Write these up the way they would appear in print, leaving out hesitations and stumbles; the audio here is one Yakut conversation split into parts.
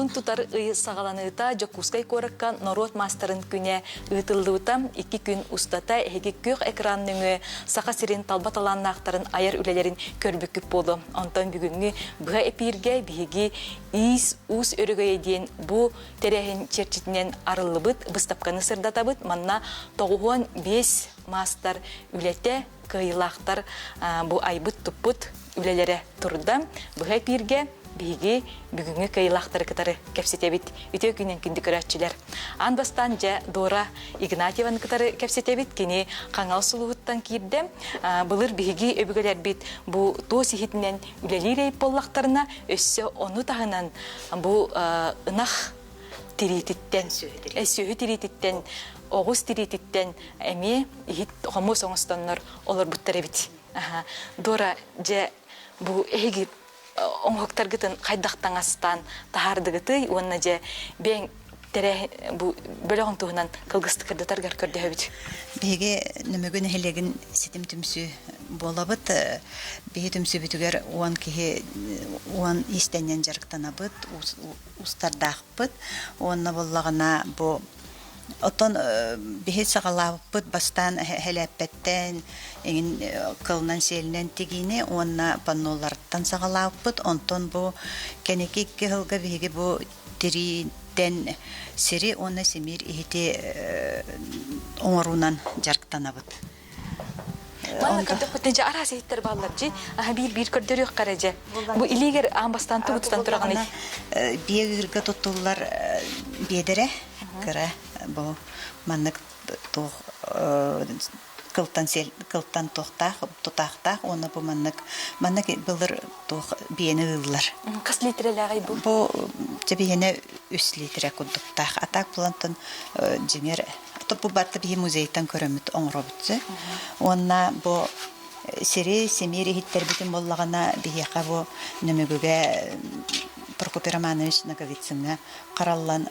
Кулун тутар ый саҕаланыыта Дьокуускай куоракка норуот маастарын күнэ ыытыллыбыта. Икки күн устата эһиги күөх экран нөҥүө Саха сирин талба талааннаахтарын айар үлэлэрин көрбүккүт буолуо. Онтон бүгүҥҥү быһа эпииргэ биһиги Иис уус өрөгөйө диэн бу тэрээһин чэрчитинэн арыллыбыт быыстапканы сырдатабыт. Манна 95 маастар үлэтэ, кыайыылаахтар бу айбыт-туппут үлэлэрэ турда. Быһа эпииргэ биһиги бүгүҥҥү кыайыылаахтары кытары кэпсэтэбит. Үтүө күнүн күндү көрөөччүлэр. Аан бастаан дьэ Дора Игнатьеваны кытары кэпсэтэбит. Кини Хаҥалас улууһуттан киирдэ. Былыр биһиги өбүгэлэрбит бу туос иһитинэн үлэлиир эбит буоллахтарына, өссө ону таһынан бу ынах тириититтэн, сүөһү тириититтэн, оҕус тириититтэн эмиэ иһит хомус оҥостоннор олорбуттар эбит. Дора, дьэ, бу эһиги оҥоһуктаргытын хайдах таҥастаан таһаардыгытый уонна дьэ бэйэҥ тэрээһин бу бөлөҕүн туһунан кылгастык кырдатаргар көрдөһөбүт. Биһиги Нөмүгү нэһилиэгин ситим түмсүү буолабыт. Биһи түмсүүбүтүгэр 10 киһи 10 иистэнньэн дьарыктанабыт, устардаахпыт. Уонна буоллаҕына бу Оттон биһи саҕалаабыппыт бастаан һэлээппэттэн эҥин кылынан-сиэлинэн тигиини уонна панноларыттан саҕалаабыппыт. Онтон бу кэнники икки сылга биһиги бу тирииттэн сири уонна симиир иһити оҥоруунан дьарыктанабыт. Манна көрдөхпүтүнэ дьэ араас иһиттэр бааллар дьи. Аха биир-биир көрдөрүөххэ эрэ дьэ. Бу илиигэр аан бастаан тугу тутан тураҕыный? Биэ ыырга туттуллар биэдэрэ кыра бу маннык туох кылтан сиэл кылтан туохтаах тутаахтаах уонна бу маннык маннык былыр туох биэни ыыллар. Хас литрэлээҕий бу? Бу дьэ биһиэнэ үс литрэ курдуктаах. А так булантан дьиҥэр бу барыта биһи музейтан көрөммүт оҥоробут Уонна бу сири симиир иһиттэрбитин буоллаҕына биһиэхэ бу Нөмүгүгэ Прокопий Романович Ноговицыҥҥа хараллан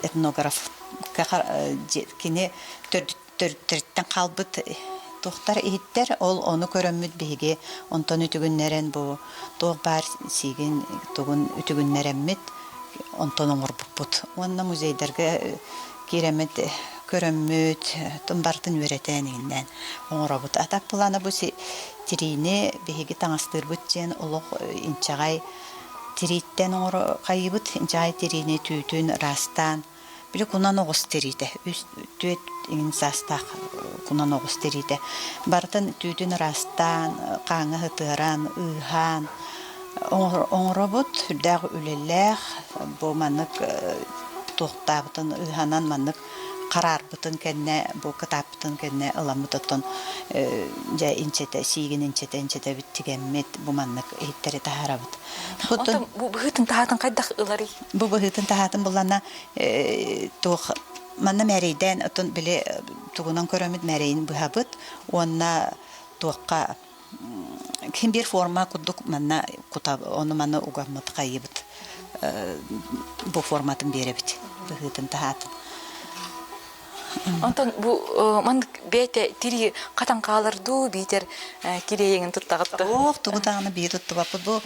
этнограф кини төрүттэриттэн хаалбыт туохтар иһиттэр ол ону көрөммүт биһиги онтон үтүгүннэрэн бу туох баар сиигин тугун үтүгүннэрэммит онтон оҥорбуппут уонна музейдарга киирэммит көрөммүт барытын үөрэтэн иҥиннээн оҥоробут а так былаана бу тириини биһиги таҥастыырбыт диэн олох инчэҕэй тирииттэн оҥоро хайыыбыт инчэҕэй тириини түүтүн ыраастаан Били кунан оҕус тириитэ, үс түөрт иҥин саастаах кунан оҕус тириитэ. Барытын түүтүн ыраастаан, хааҥҥа сытыаран, ыыһаан оҥоробут. Сүрдээх үлэлээх. Бу маннык туохтаабытын ыыһанан маннык хараарбытын кэннэ, бу кытааппытын кэннэ ыламмыт оттон дьэ инчэтэ, сиигин инчэтэ инчэтэбит тигэммит бу маннык иһиттэри таһаарабыт. Онтон бу быһыытын таһаатын хайдах ыларый? Бу быһыытын таһаатын буллана туох манна мээрэйдээн оттон били тугунан көрөммүт мээрэйин быһабыт уонна туохха ким биир форма курдук манна кута ону маны угаммыт хайыбыт бу форматын биэрэбит быһыытын таһаатын. Онтон бу маннык бэйэтэ тирии хатан хаалар дуу биитэр кириэйиҥин туттаҕыт дуо? Ох, тугу даҕаны биһи туттубаппыт. Бу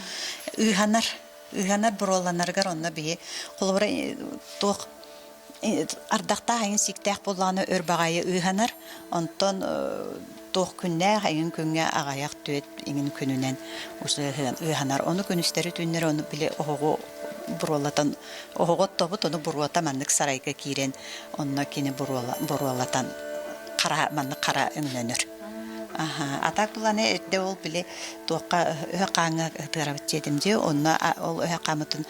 ыыһанар, ыыһанар буруоланарыгар онно биһи холобура туох ардахтаах эҥин сииктээх буоллаҕына өр баҕайы ыыһанар. Онтон туох күннээх эҥин күҥҥэ аҕыйах түөрт иҥин күнүнэн ыыһанар. Ону күнүстэри түүннэри ону били оһоҕу буруолатан оһоҕу оттобут, ону буруота маннык сарайга киирэн Онно кини буруолатан хара маннык хара өҥнөнөр. А так буланы эрдэ ол били туохха өһө хааҥҥа ытыарабыт диэтим дии онно ол өһө хаамытын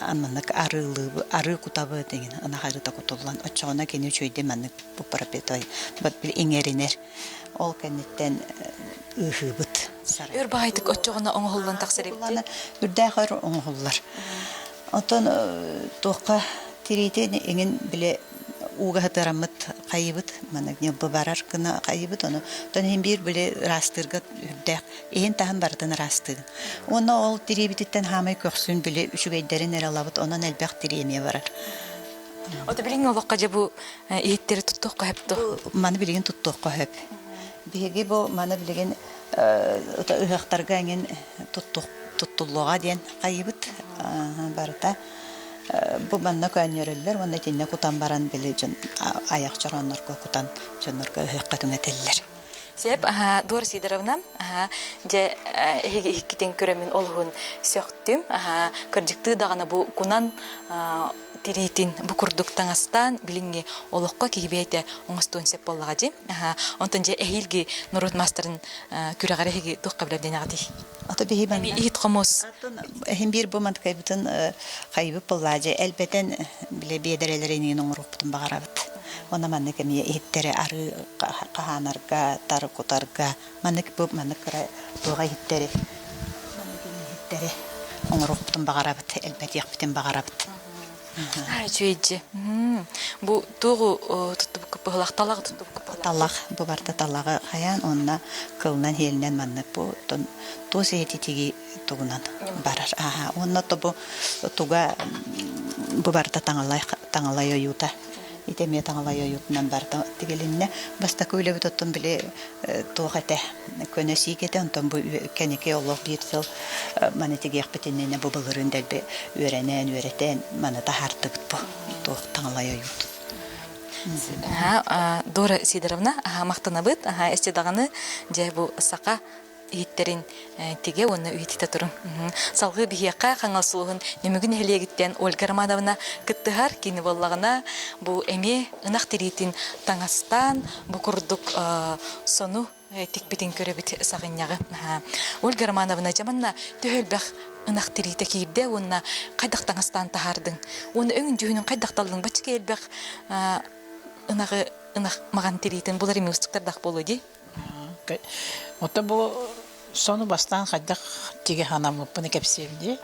маннык арыылыы арыы кутабыт иҥин ынах арыыта кутуллан оччоҕуна кини үчүгэйдик маннык бу пропитой били иҥэринэр ол кэнниттэн ыыһыыбыт. Өр баҕайытык оччоҕуна оҥоһуллан тахсар эбит. Үрдээх өр оҥоһуллар. Оттон туохха тириитин иҥин били ууга сытыараммыт хайыыбыт, маннык ньылбы барар гына хайыыбыт, ону оттон иһин биир били ыраастыырга үрдээх, иһин-таһын барытын ыраастыыгын. Уонна ол тириибититтэн хаамай көхсүн били үчүгэйдэрин эрэ ылабыт, онон элбэх тирии эмиэ барар. Ото билиҥҥи олоххо дьэ бу иһиттэри туттуохха сөп дуо? Маны билигин туттуохха сөп. Биһиги бу маны билигин ыһыахтарга эҥин туттуллуоҕа диэн хайыыбыт барыта. Бу манна көөнньөрөллөр уонна итиннэ кутан баран били дьон айах чорооннорго кутан дьоннорго ыһыахха түҥэтэллэр. Сеп, Дора Сидоровна, дьэ эһиги иһиккитин көрөмүн олуһун сөхтүм. Кырдьыктыы даҕаны бу кунан тириитин бу курдук таҥастаан билиҥҥи олоххо киһи бэйэтэ оҥостуон сөп буоллаҕа дии. Онтон дьэ эһиилги норуот маастарын күрэҕэр эһиги туохха билэрдиэнэҕитий? Ото биһи манна иһит хомус. Эһин биир бу манткайбытын хайыбыт буоллаадьы элбэтэн биле биэдэрэлэрин оҥоруохпутун баҕарабыт. Онно маннык эмиэ иһиттэри арыы хаһаанарга, тар кутарга маннык бу маннык кыра туоҕа иһиттэри маннык иһиттэри оҥоруохпутун баҕарабыт, элбэтиэхпитин баҕарабыт. Үчүгэйдьи. Бу туоҕу туттубукка быһылах талаҕы туттубукка быһылах. Талах, бу барыта талаҕы хайаан уонна кылынан иһэлинэн маннык бу туос иһити тугунан барар. Аха. Уонна тобу туга бу барыта таҥалай таҥалай ойуута. Ити эмиэ таҥалай ойуутунан барыта тигилиннэ. Бастакы үлэбит оттон били туох этэ көнө сиик этэ онтон бу кэники олох биир сыл маны тигиэхпит иннинэ бу былырыын дэлби үөрэнэн үөрэтэн маны таһаартыбыт бу туох таҥалай ойуут Дора Сидоровна махтанабыт эсте даҕаны дьэ бу саха иһиттэрин тигэ уонна үйэтитэ турун. Салгыы биһиэхэ Хаҥалас улууһун Нөмүгү нэһилиэгиттэн Ольга Романовна кыттыһар. Кини буоллаҕына бу эмиэ ынах тириитин таҥастаан бу курдук сону тикпитин көрөбүт саҕынньаҕы. Ольга Романовна, дьэ манна төһө элбэх ынах тириитэ киирдэ уонна хайдах таҥастаан таһаардыҥ? Уонна өҥүн дьүһүнүн хайдах таллыҥ? Бачча элбэх ынаҕы ынах маҕан тириитин булар эмиэ уустуктардаах буолуо дии. Ото бу сону бастаан хайдах тигэ санаммыппын кэпсиэм дии.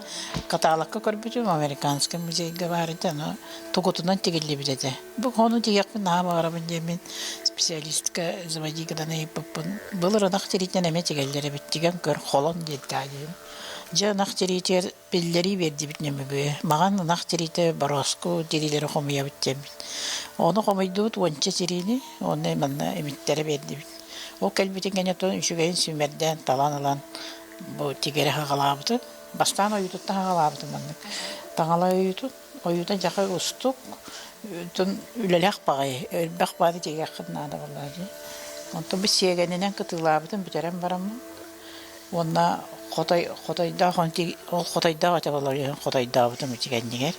Каталогка көрбүтүм, американскай музейга баар этэ, ону тугутунан тигиллибит этэ. Бу хону тигиэхпин наһаа баҕарабын диэммин специалистка заводикадан ыйыппыппын. Былыр ынах тириитинэн эмиэ тигэллэр эбит, тигэн көр, холон диэтэ диэн. Дьэ ынах тириитигэр биллэрии биэрдибит нөмүгү. Маҕан ынах тириитэ борооску тириилэри хомуйабыт диэммит. Ону хомуйдубут уонча тириини, уонна манна имиттэрэ биэрдибит. Ол кэлбитин кэннэ үчүгэйин сүүмэрдээн талан ылан бу тигэрэ хаҕалаабытым. Бастаан ойуутуттан хаҕалаабытым маннык. Таҥалай ойуутун, ойуута дьаха устук, үлэлээх баҕайы, элбэх баҕайы тигиэххин наада буоллаҕа дии. Онтон бу сиэгэнинэн кытыылаабытым бүтэрэн бараммын Уонна хотой хотойдоох ол хотойдоох этэ буоллар хотойдообутум итигэннигэр.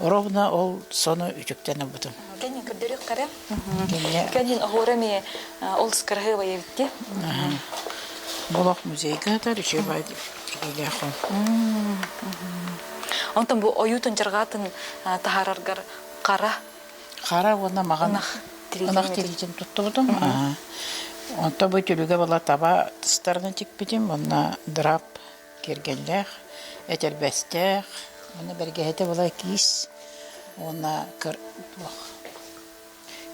Ровно ол сону үтүктэн ылбытым. Кэннин көрдөрүөххэ Кэннин оһуора эмиэ ол кыраһыабай эбит дии. Болох музейга да үчүгэй тигилээх ол. Онтон бу ойуутун дьарҕаатын таһаараргар хара Хара уонна маҕан ынах тириитин туттубутум. Онтон бу түлүгэ буола таба тыстарынан тикпитим уонна драп киэргэллээх, этэрбэстээх, уонна бэргэһэтэ буола киис уонна туох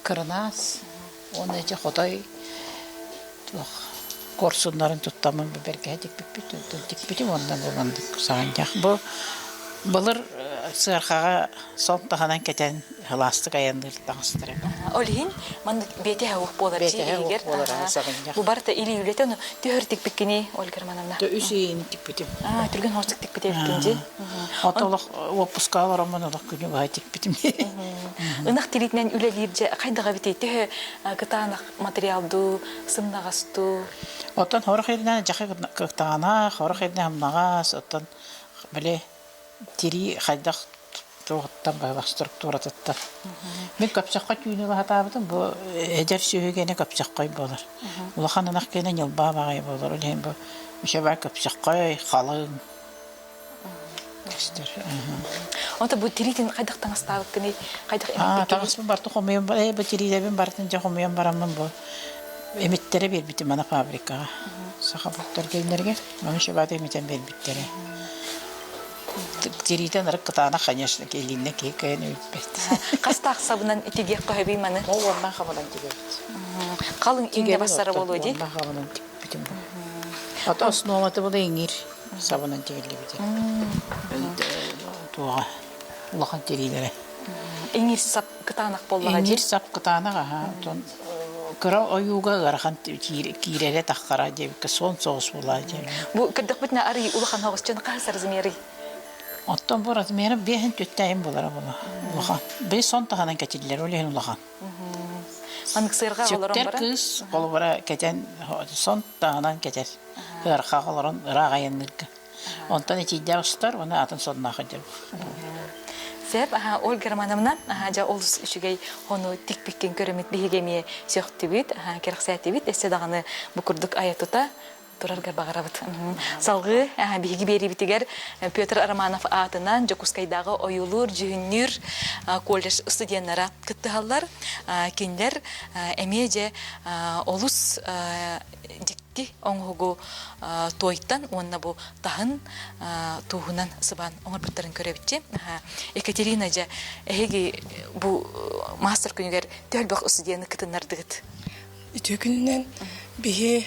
кырынаас уонна ити хотой туох куорсуннарын туттаммын бу бэргэһэ тикпиппит тикпитим уонна бу маннык саҕынньах бу былыр сыархаҕа сон таһынан кэтэн сылаастык айанныыр таҥастара Ол иһин маннык биэтэһэ уох буолар биэтэһэ уох буолар саҕынньах бу барыта илии үлэтэ ону төһөр тикпиккиний Ольга Романовна үс ыйын тикпитим түргэн хоосук тикпит эбиккин дии Ото олох уоппускаҕа олороммун олох күнү быһа тикпитим Ынах тириитинэн үлэлиир дьэ хайдах эбитий төһө кытаанах материал дуу, сымнаҕас дуу? Оттон хорох иринэн дьахы кыктаҕана, хорох иринэн ымнаҕас, оттон били тирии хайдах туоҕуттан баһылах структуратыттан. Мин көпсөххө түүнү баһатаабытым бу эдэр сүөһү гэнэ көпсөххөй буолар. Улахан ынах гэнэ ньылбаа баҕайы буолар. Ол иһин бу үчүгэй көпсөххөй, халыҥ. Көстөр. Онто бу тириитин хайдах таҥастаабыккыный? Хайдах Аа, таҥаспын барытын хомуйан э бу тириилэбин барытын дьэ хомуйан бараммын бу эмиттэрэ биэрбитим ана фабрикаҕа. Саха бултар кэлинэригэр ону шабаты эмитэн биэрбиттэрэ. Тириитэ ынырык кытаанах, конечно, илииннэ киһи кыайан үппэт. Хастаах сабынан тигиэх көһөбүй маны? Ол уоннан хабынан тигэбит. Халыҥ иҥнэ бассара буолуо дии? Уоннан хабынан тикпитим. Ото основата була иҥир сабынан тигиллибитэ. Туоҕа улахан тириилэрэ. Иҥир сап кытаанах буоллаҕа дии? Иҥир сап кытаанах аһа. Оттон кыра ойууга ыарахан киирэрэ таххара диэбиккэ суон соҕус буолаа диэн. Бу көрдөхпүтүнэ арый улахан соҕус дьон хаһыс размерый? Оттон бу размера биэһин түттээйин буолара буолуо. Улахан. Били сон таһынан кэтиллэр, ол иһин улахан. Маннык сыарҕа олорон Сүктэр баран. кыыс холобура кэтэн сон таһынан кэтэр. Ыархаах олорон ыраах айанныырга. Онтон итиирдээх устар уонна атын сонноох идэр. Сөп, аха, Ольга Романовна, аха, дьэ олус үчүгэй хону тикпиккин көрөмүт биһиги эмиэ сөхтүбүт, аха, кэрэхсээтибит, өссө даҕаны бу курдук айа тута тураргар баҕарабыт. Салгыы биһиги биэриибитигэр Петр Романов аатынан Дьокуускайдааҕы ойуулуур-дьүһүннүүр колледж студеннара кыттыһаллар. Кинилэр эмиэ дьэ олус дьикти оҥоһугу туойтан уонна бу таһын тууһунан сыбаан оҥорбуттарын көрөбүтчи. Екатерина дьэ эһиги бу маастар күнүгэр төһөлбөх студияны кытыннардыгыт? Үтүө күнүнэн биһи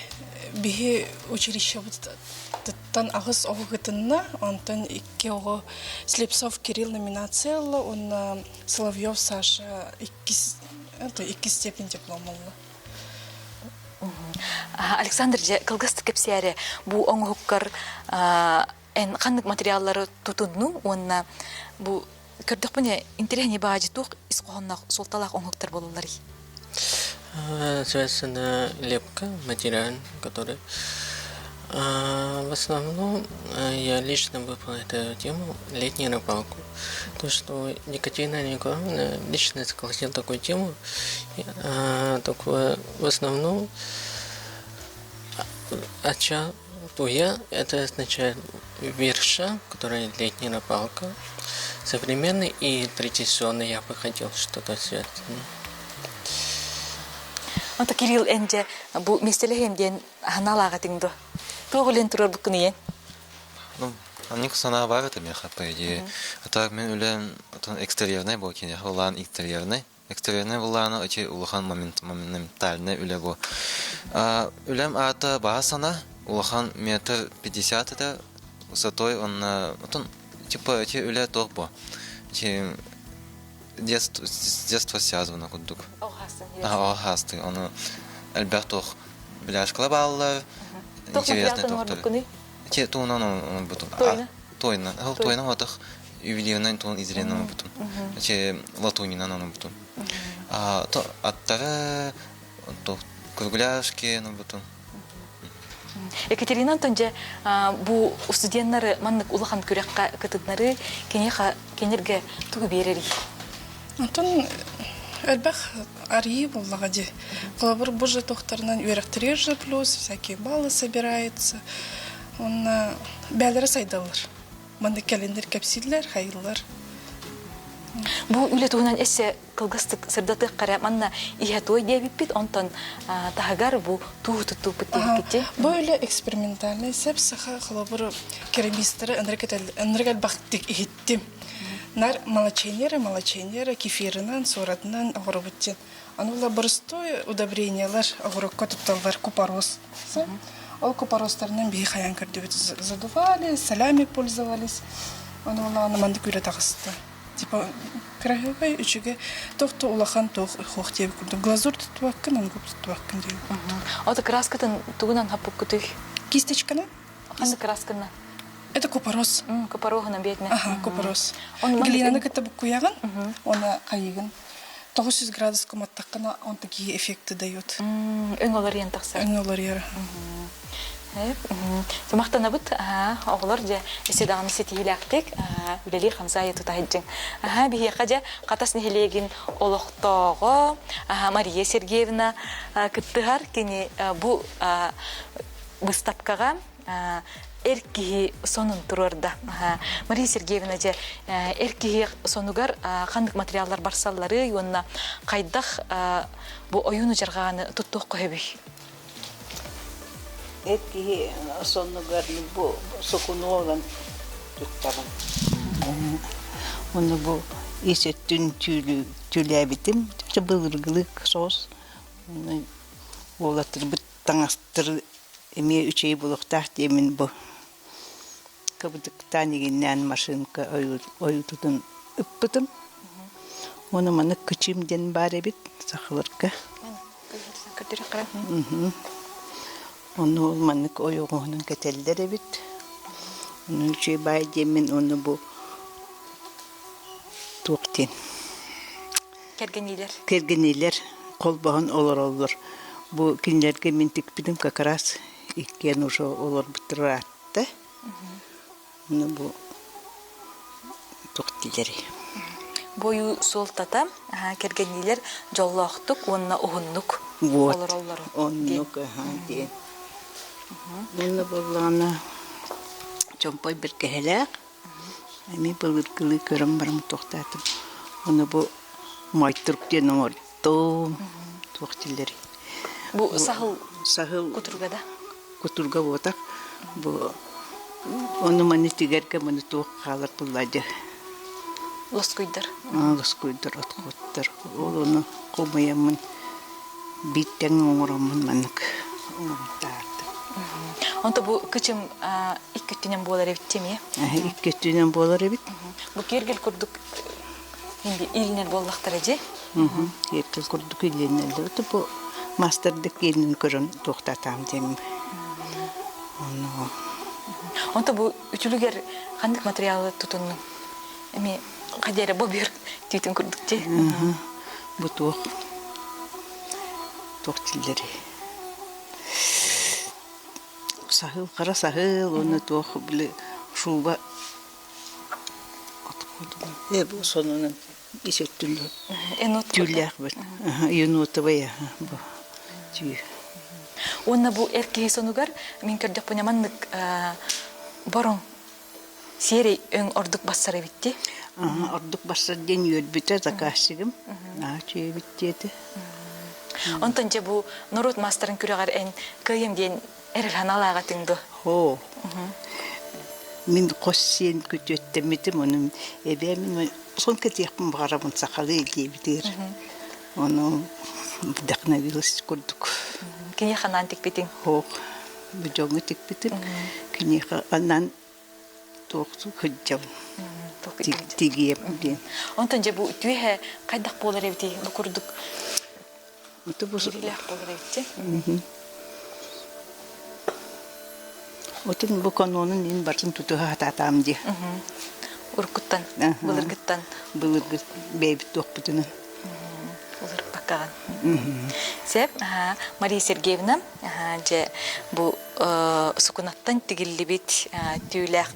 биһи училищебытыттан аҕыс оҕо кытынна, онтон икки оҕо Слепцов Кирилл номинация ылла уонна Соловьев Саша иккис иккис степень диплом ылла. Александр дьэ кылгастык кэпсээри бу оҥоһуккар эн ханнык материаллары тутуннуҥ уонна бу көрдөхпүнэ интэриэһинэй баадьы туох ис хоһоонноох суолталаах оҥоһуктар буолалларый? Соответственно, лепка, материал, который в основном я лично выбрал эту тему летнюю рыбалку. То, что Екатерина Николаевна лично заколотила такую тему, такое в основном Ача туя это означает верша, которая летняя рыбалка. Современный и традиционный я бы хотел что-то связанное. Онто Кирилл эн дьэ бу миэстэлэһиэм диэн аһынаалаах этиҥ дуо? Туох үлэн туруорбуккун ийэн? Ну, анник санаа баар этэ миэхэ, по идее. А так мин үлэм экстерьернай буо киниэхэ улаан интерьернай. Экстерьернай былаана ити улахан моментальнай үлэ бу. Үлэм аата баһа сана, улахан метр пятьдесят это высотой, он отон типа эти үлэ туох бу. Эти детство, с детства связано курдук. Ага, хаасты. Ону элбэх туох бляшкала бааллар. Интересный туохтар. Те туунан оҥорбутум. Туойна. Ол туойна отох ювелирнай туон изделиенан оҥорбутум. Че латунинан оҥорбутум. А то аттары то кругляшки оҥорбутум. Екатерина Антон дьэ бу студеннары маннык улахан күрэххэ кытыннары киниэхэ кинилэргэ тугу биэрэрий? Онтон элбэх арыйыы буоллаҕа дии. Холобур, бу же тохтарынан үөрэхтэригэр же плюс, всякие баллы собирается. Уонна бээлэрэ сайдаллар. Маннык кэлиннэр кэпсииллэр, хайыыллар. Бу үлэ туһунан эссе кылгастык сырдатыахха эрэ манна иһэ туой диэбиппит, онтон таһыгар бу туу туттууппут диэбиккит Бу үлэ экспериментальный сеп саха холобур керамистары ынырык элбэхтик иһиттим. Нар молоченера, молоченера кефирынан, суоратынан оҕоробут диэн. Аны була боростуой удобрениялар оҕурокко тутталлар купорос. Ол купоростарынан биһи хайаан көрдүбүт. Задували, солями пользовались. Аны була маннык үлэ таҕыста. Типа красивый, үчүгэй, туох да улахан туох хуох диэбит курдук. Глазурь туттубаккын, онгуп туттубаккын диэбит курдук. Ото краскатын тугунан хаппыккытый? Кисточканан. Ханнык красканан? Это купорос. Купороһунан биэтинэ. Аха, купорос. Глинаны кытта буккуйаҕын, уонна хайыгын. 900 градус куматтаххына, он такие эффекты дает. Өҥ олоруйан тахсар. Өҥ олоруйар. Махтанабыт оҕолор дьэ isi даҕаны ситиһиилээхтик үлэлии хамсаайы тута сылдьыҥ. Биһиэхэ дьэ Хатас нэһилиэгин олохтооҕо Мария Сергеевна кыттыһар. Кини бу быыстапкаҕа эр киһи сонун туруорда. Мария Сергеевна дьэ эр киһи сонугар ханнык материаллар барсалларый уонна хайдах бу ойууну дьарҕааны туттуохха сөбүй? Эр киһи сонугар бу сукуну ылан туттабын. Уонна бу ис өттүн түүлээбитим. Былыргылык соҕус. Уолаттарбыт таҥастар эмиэ үчүгэй буолуохтаах диэммин бу кыбытыктаан игиннээн машинка ойуутутун ыппытым. Уонна маны кычым диэн баар эбит сахаларга. Ону маннык ойоҕоһунан кэтэллэр эбит. Ону үчүгэй баай диэммин уонна бу. Туох диэн Кэргэниилэр. Кэргэниилэр холбоһон олороллор. Бу кинилэргэ мин тикпитим как раз иккиэн уже олорбуттар ыраатта. Ону бу туох дииллэрий? Бу суолтата кэргэниилэр дьоллоохтук уонна уһуннук Вот, олороллорун оннук диэн. Уонна буоллаҕына чомпой бэргэһэлээх Эмиэ былыргылыы көрөн баран туохтаатым. Ону бу Мойтурук диэн оҥордум. Туох дииллэрий? Бу саһыл Саһыл кутурга да? Кутурга буотах. Бу ону маны тигэргэ маны туох хаалар булла дьэ. Лоскуйдар. Лоскуйдар, отхоттор. Ол ону хомуйаммын биир тэҥ оҥороммун маннык оҥортаардым. Онто бу кычым икки өттүнэн буолар эбит эмиэ. Икки өттүнэн буолар эбит. Бу киэргэл курдук иилинэр буоллахтара дьи. Киэргэл курдук иилинэллэр. Бу маастардык киэнин көрөн туохтаатаам диэн. Онно Онто бу үтүлүгэр ханнык материалы тутуннуҥ? Эми хадиэре бу бир түүтүн курдук дьи. Бу туох туох дииллэрий? Саһыл, хара саһыл уонна туох били шуба э бу сонунан ис өттүн түүлээх бит енотовый бу түү Уонна бу эр киһи сонугар мин көрдөхпүнэ маннык бороҥ Сиэрэй өҥ ордук бассар эбит дии. Ордук бассар диэн үөрбүтэ заказчигым. Наһаа үчүгэй эбит диэтэ. Онтон дьэ бу норуот маастарын күрэҕэр эн кыайым диэн эрэл санаалааҕытыҥ дуо? Һоо. Мин хос сиэн күтүөттэммитим, ону эбээм мин сон кэтиэхпин баҕарабын сахалыы диэбитигэр. Ону вдохновилась курдук. Киниэхэ анаан тикпитиҥ? Һоох. Бу дьоҥҥо тикпитим. Киниэхэ анаан туох сылдьабын тигиэм диэн. Онтон дьэ бу түөһэ хайдах буолар эбитий? Бу курдук билэх буолар эбит Отун бу канонун ин бартын тутуһа хатаатаам дии. Уруккуттан, былыргыттан. Былыргы бэйбит туохпутунан. Уларыппаккаҕын. Сеп, Мария Сергеевна, дьэ бу сукунаттан тигиллибит түүлээх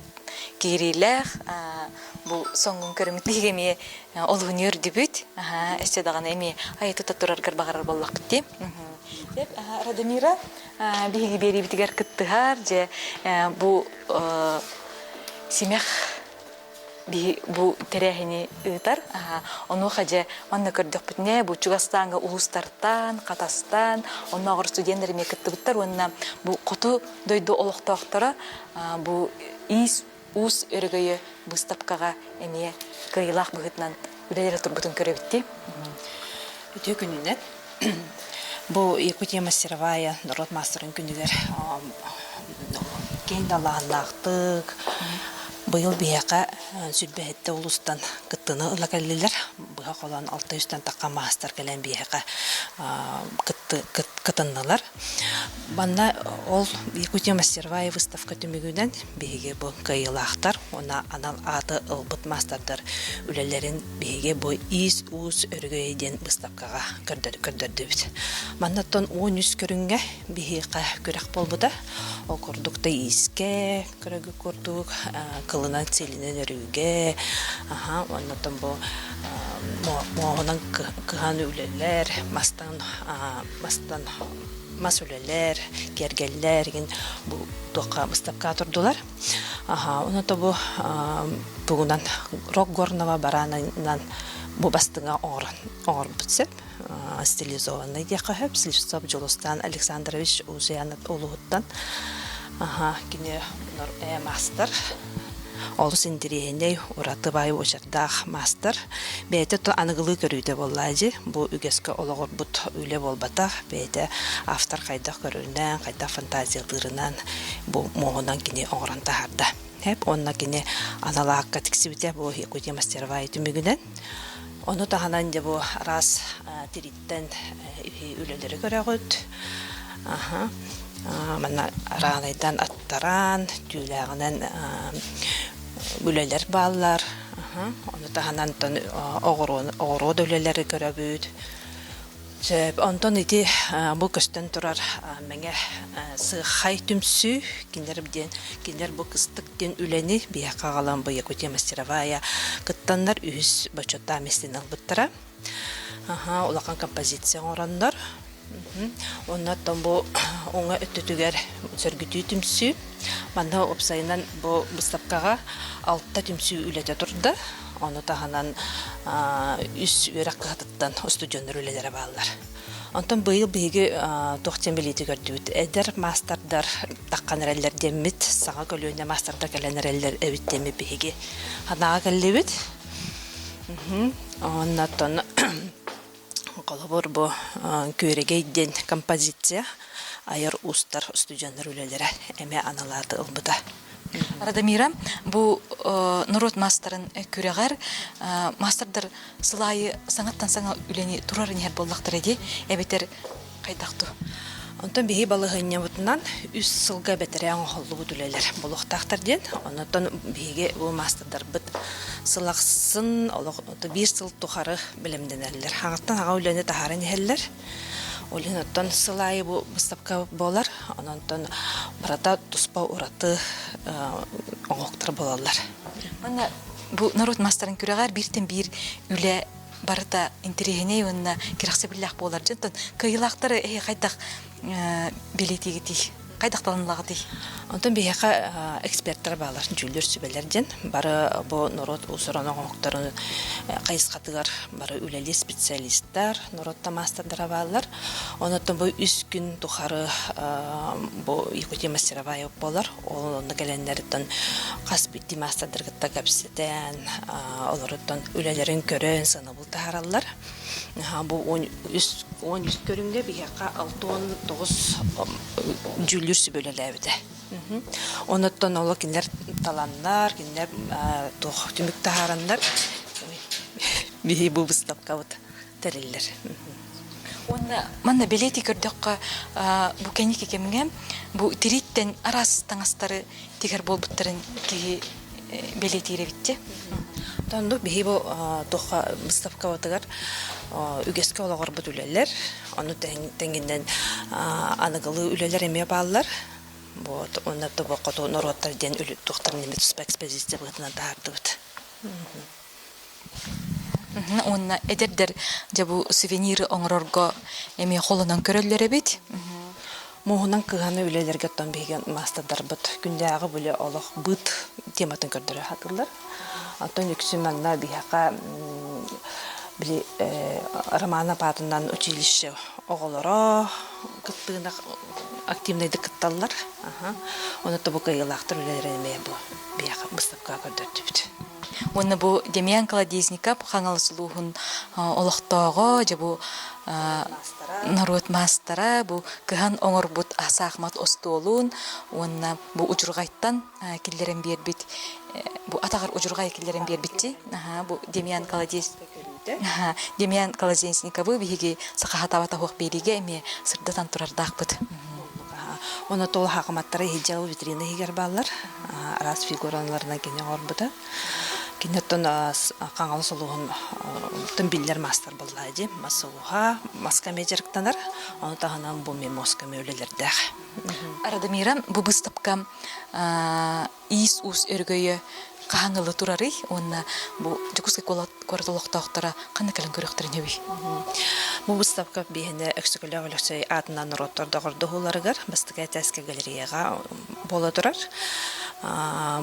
киириилээх бу соҥҥун көрүмүт биһиги эмиэ олуһун үөрдүбүт өссө даҕаны эмиэ айа тута тураргар баҕарар буоллахпыт дии Радомира биһиги биэриибитигэр кыттыһар дьэ бу симэх биһи бу тэрээһини ыытар. Онуоха дьэ манна көрдөхпүтүнэ бу чугастааҥҥа улуустартан, Хатастан, оннооҕор студеннар эмиэ кыттыбыттар уонна бу хоту дойду олохтоохторо бу иис уус өрөгөйө быыстапкаҕа эмиэ кыайыылаах быһыытынан үлэлэрэ турбутун көрөбүт дии. Үтүө күнүнэн. Бу Якутия мастеровая норуот маастарын күнүгэр киэҥ далааһыннаахтык быйыл биһиэхэ сүрбэһиттэ улуустан кыттыыны ыла кэллилэр. Быһа холоон алта үстэн тахха маастар кэлэн биһиэхэ кытыннылар. Манна ол Якутия мастеровая выставка түмүгүнэн биһиги бу кыайыылаахтар уонна анал ааты ылбыт маастардар үлэлэрин биһиги бу иис-уус өрөгөйө диэн быыстапкаҕа көрдөрдүбүт. Маннаттан 13 көрүҥҥэ биһиэхэ күрэх буолбута. Ол курдук да иискэ көрөгү курдук, кылынан силинэн өрүүгэ, аха, оннотон бу муоһунан кыһан үлэлэр, мастан мастан мас үлэлэр, киэргэллэр игин бу туохха быыстапкаҕа турдулар. Аха, оното бу тугунан рок горного баранынан бу бастыҥа оҥорон оҥорбут сөп. Стилизованный диэххэ сөп. Слепцов Дьулустаан Александрович Узуянов улууһуттан. Аха, кини маастар. Олус интэриэһинэй, ураты баай уочардаах маастар. Бэйэтэ то аныгылыы көрүүтэ буоллаа дии. Бу үгэскэ олоҕурбут үлэ буолбатах. Бэйэтэ автор хайдах көрөрүнэн, хайдах фантазиялыырынан бу муоһунан кини оҥорон таһаарда. Хэп уонна кини анал аакка тиксибитэ бу Якутия мастеровая түмүгүнэн. Ону таһынан дьэ бу араас тириттэн үлэлэри көрөҕүт. Аха. Манна араанайдан аттаран, түүлээҕинэн үлэлэр бааллар. Ону таһынан оҕуруо да үлэлэри көрөбүт. Сөп. Онтон ити бу көстөн турар мэҥэ сыахай түмсүү кинилэр диэн кинилэр бу кыстык диэн үлэни биһиэхэ аҕалан бу Якутия мастеровая кыттаннар үһүс бочуоттаах миэстэни ылбыттара. Аха, улахан композиция оҥороннор. Онно оттон бу уҥа өттүтүгэр сөргүтүү түмсүү. Манна уопсайынан бу быыстапкаҕа алта түмсүү үлэтэ турда. Ону таһынан үс үөрэх кыһатыттан устудьуоннар үлэлэрэ бааллар. Онтон быйыл биһиги туох диэн билиити көрдүбүт. Эдэр маастардар таххан эрэллэр диэммит, саҥа көлүөнэ маастардар кэлэн эрэллэр эбит диэммит биһиги санааҕа кэллибит. Оннотон холобур бу Күөрэгэй диэн композиция айар уустар студеннар үлэлэрэ эмэ аналааты ылбыта. Радомира, бу норуот маастарын күрэҕэр маастардар сыл аайы саҥаттан саҥа үлэни турар иһэр буоллахтара дии, эбэтэр хайдах дуу? Онтон биһи балаһыанньабытынан үс сылга бэтэрээ оҥоһуллубут үлэлэр буолуохтаахтар диэн. Онтон биһиги бу маастардарбыт сыл ахсын олох биир сыл тухары бэлэмнэнэллэр. Хаҥаттан хаҥа үлэни таһааран иһэллэр. Ол иһин оттон сыл аайы бу быыстапка буолар. Онон барыта туспа ураты оҥоһуктар буолаллар. Манна бу норуот маастарын күрэҕэр бииртэн биир үлэ барыта интэриэһинэй уонна кэрэхсэбиллээх буолар. Дьонтон кыайыылаахтары эһи хайдах бэлиэтиигитий? Хайдах талынлаҕытый? Онтон биһиэхэ эксперттэр баалар, дьүүллүүр сүбэлэр диэн. Бары бу норуот уус-уран оҥоһуктарын хайысхатыгар бары үлэлиир специалистар, норуотта маастардара бааллар. Онон бу үс күн тухары бу Якутия мастеровая буолар. Ол онно кэлэннэриттэн хас биирдии маастардар кытта кэпсэтэн, олоруттан үлэлэрин көрөн, сыанабыл таһаараллар. Бу 13 көрүҥҥэ биһиэхэ 69 дьүүллүүр сүбэ үлэлээбитэ. Онуттан оло кинилэр таланнар, кинилэр туох түмүк таһаараннар биһи бу выставкабыт тэриллэр. Уонна манна бэлиэтии көрдөххө, бу кэнники кэмҥэ бу тирииттэн араас таҥастары тигэр буолбуттарын киһи бэлиэтиир эбит Оннук биһи бу туохха выставкабытыгар үгэскэ олоҕорбут үлэлэр, ону тэҥинэн аныгылыы үлэлэр эмиэ бааллар. Вот, уонна тобоққоту норуоттар диэн туохтарын эмиэ туспа экспозиция быһыытынан таһаардыбыт. Уонна эдэрдэр дьэ бу сувениры оҥорорго эмиэ холонон көрөллөр эбит. Муоһунан кыһаны үлэлэргэ оттон биһиги маастардарбыт күндээҕи бүлэ олох быт тематын көрдөрө сатыыллар. Оттон үксүн манна биһиэхэ били Романов аатынан училище оҕолоро кыттыына активнайдык кытталлар. Онон бу кыайыылаахтар үлэлэрин эмиэ бу биһиэхэ быыстапкаҕа көрдөрдүбүт. Уонна бу Демьян Колодезников Хаҥалас улууһун олохтооҕо, дьэ бу норуот маастара, бу кыһан оҥорбут саахымат остуолун уонна бу удьурҕайтан киллэрэн биэрбит, бу атаҕар удьурҕай киллэрэн биэрбитти. Бу Демьян Колодез Демьян Колодезниковы биһиги саха хатаабата суох биэриигэ эмиэ сырдатан турардаахпыт. Онно тол хаакыматтара иһдьэл витрина иһигэр бааллар. Араас фигураларынан кини оҥорбута. Кини оттон Хаҥалас улууһун тым биллэр маастар буоллаа дии. Мас ууһа, маска эмиэ дьарыктанар. Ону таһынан бу мимоска эмиэ үлэлэрдээх. Радомира, бу быыстапка иис-уус өрөгөйө хаһан ылы турарый уонна бу Дьокуускай куорат олохтоохторо ханна кэлэн көрүөхтэрин сөбүй? Бу быыстапка биһиэнэ Өксөкүлээх Өлөксөй аатынан норуоттар доҕордоһууларыгар бастакы этээскэ галереяҕа буола турар.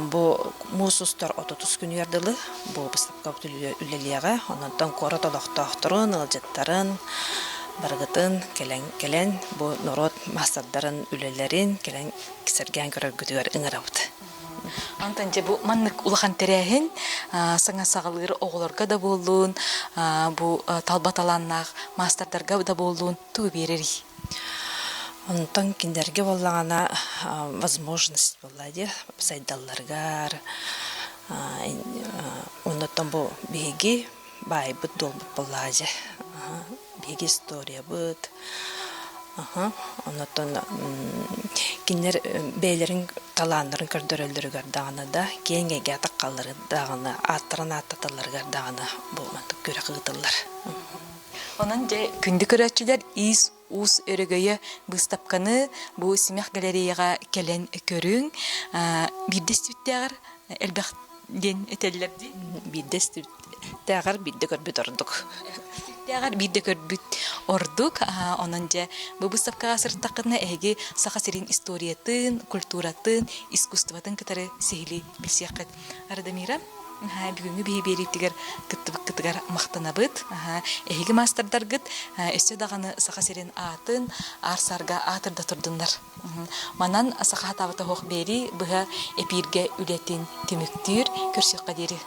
Бу муус устар отутус күнүгэр дылы бу быыстапка үлэлиэҕэ. Онон куорат олохтоохторун, ыалдьыттарын барыгытын кэлэн кэлэн бу норуот маастардарын үлэлэрин кэлэн сэргээн көрөргүтүгэр ыҥырабыт. Онтон дьэ бу маннык улахан тэрээһин саҥа саҕалыыр оҕолорго да буоллун, бу талба талааннаах маастардарга да буоллун тугу биэрэрий? Онтон кинилэргэ буоллаҕына возможность буолла дии сайдалларыгар оннуттан бу биһиги баайбыт дуолбут буоллаҕа дьэ биһиги историябыт. Онтон кинилэр бэйэлэрин талааннарын көрдөрөллөрүгэр даҕаны да, киэҥ эйгэ атаххаллары даҕаны, ааттарын ааттаталларыгар даҕаны бу мантык күрэх ыытыллар. Онон дьэ күндү көрөөччүлэр иис уус өрөгөйө быыстапканы бу Симэх галереяҕа кэлэн көрүҥ. Биирдэ истибиттээҕэр элбэх диэн этэллэр дии. Биирдэ истибиттээҕэр биирдэ көрбүт ордук. Истибиттээҕэр биирдэ көрбүт ордук. Онон дьэ бу быыстапкаҕа сырыттаххытына эһиги Саха сирин историятын, культуратын, искусствотын кытары сиһилии билсиэххит. Радомира, бүгүҥҥү биһи биэриитигэр кыттыбыккытыгар махтанабыт. Эһиги маастардаргыт өссө даҕаны Саха сирин аатын аар-саарга аатырда турдуннар. Манан Саха хатаабыта оһох биэрии быһа эпииргэ үлэтин түмүктүүр. Көрсүөххэ диэри.